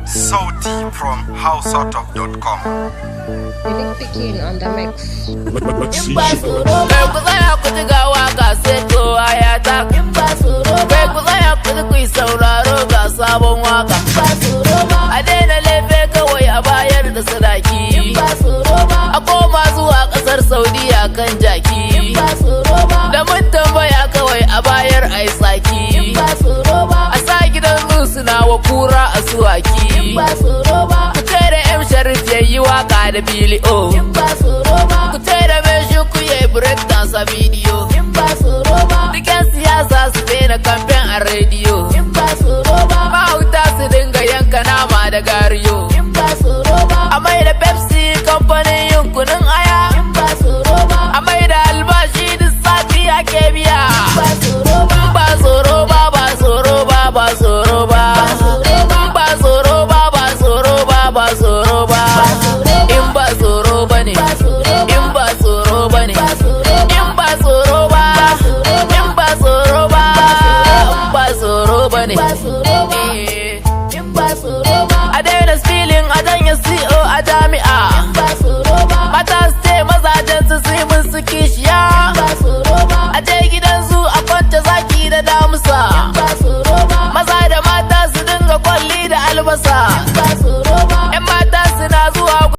Sauti from houseoutop.com. Unique Pikin on the mix. In ba tsoro Kai ba, ku tsaya ku ji ga waka sai kowa ya taka. In ba tsoro ba, Kai ku tsaya ku ji, ku yi sauraro, ga sabon waka. In ba tsoro ba, A daina lefe kawai, a bayar da sadaki. In ba tsoro ba, A koma zuwa kasar Saudiya kan jaki. In ba tsoro ba, Da mun tambaya kawai, a bayar a yi tsaki. In ba tsoro ba, A sa gidan suna wa kura a suwaki. In ba tsoro ba, Ku ce da M Sharif ya yi waka da Billy O. In ba tsoro ba, Ku ce da mai shuku ya yi break dance a bidiyo. In ba tsoro ba, Dukan siyasa su daina kamfen a rediyo. In ba tsoro ba, Mahauta su dinga yanka nama da gariyo. In ba tsoro ba, A mai da